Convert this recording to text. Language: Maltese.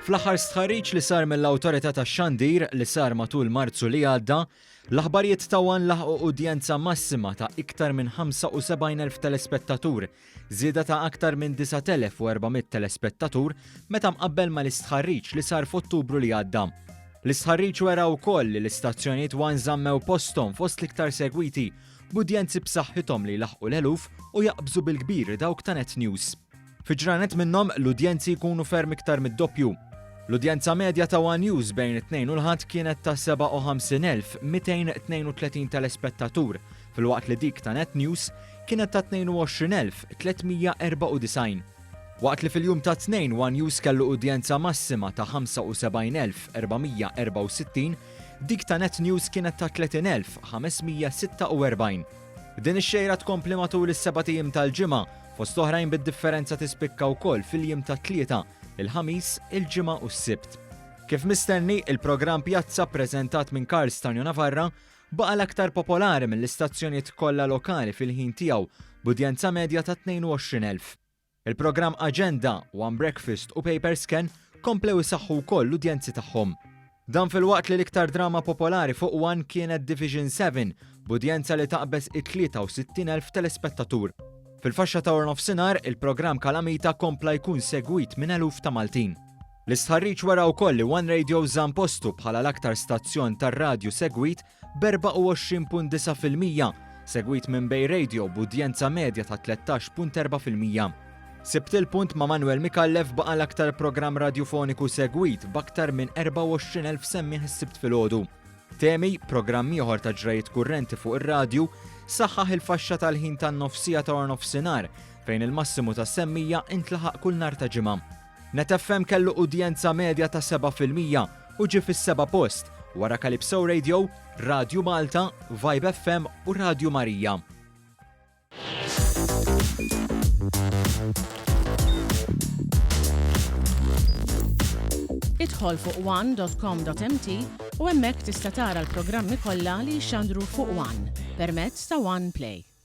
Fl-aħħar stħarriġ li sar mill-Awtorità tax-Xandir li sar matul Marzu li għadda, l-aħbarijiet ta' One laħqu udjenza massima ta' iktar minn 75,000 telespettatur, żieda ta' aktar minn 9,400 telespettatur meta mqabbel mal-istħarriġ li sar f'Ottubru li għadda. L-istħarriġ wera wkoll li l-istazzjonijiet One żammew posthom fost l-iktar segwiti, b'udjenzi b'saħħithom li jlaħħqu l-eluf u jaqbżu bil-kbir dawk ta' Net News. Fi ġranet minnhom, l-udjenzi jkunu ferm iktar mid-doppju. L-udjenza medja ta' one News bejn it-Tnejn u l-Ħadd kienet ta' 57,232 telespettatur, filwaqt li dik ta' Net News kienet ta' 22,394. Waqt li fil-jum tat-Tnejn one News kellu udjenza massima ta' 75,464, dik ta' Net News kienet ta' 30,546. Din ix-xejra tkompli matul is-sebat ijiem tal-ġimgħa, fost oħrajn bid-differenza tispikka wkoll fil-jiem tat-Tlieta, il-Ħamis, il-Ġimgħa u s-Sibt. Kif mistenni, il-programm Pjazza ppreżentat minn Karl Stanio Navarra baqa' l-aktar popolari mill-istazzjonijiet kollha lokali fil-ħin tiegħu b'udjenza medja ta' 22,000. Il-programm Agenda, One Breakfast u Paper Scan komplew isaħħu wkoll l-udjenzi tagħhom. Dan filwaqt li l-iktar drama popolari fuq One kienet Division 7, b'udjenza li taqbeż it-63,000 telespettatur. Fil-faxxa ta' waranofsinhar, il-programm Kalamita kompla jkun segwit minn eluf ta' Maltin. L-istħarriġ wera wkoll li One Radio żamm postu bħala l-aktar stazzjon tar-radju segwit b'24.9%, segwit minn Bay Radio b'udjenza medja ta' 13.4%. Sibt il-Punt ma' Manuel Micallef baqa' l-aktar programm radjufoniku segwit b'aktar minn 24,000 semmiegħ is-Sibt filgħodu. Temi, programm ieħor ta' ġrajiet kurrenti fuq ir-radju, saħħaħ il-faxxa tal-ħin tan-nofsiegħa ta' waranofsinhar fejn il-massimu ta' semmija intlaħaq kull nhar ta' Ġimgħa. Net FM kellu udjenza medja ta' 7% u ġie fis-seba' post wara Calypso Radio, Radju Malta, Vibe FM u Radju Marija. Idħol fuq one.com.mt u hemmhekk tista' tara l-programmi kollha li jixxandru fuq One permezz ta' One Play.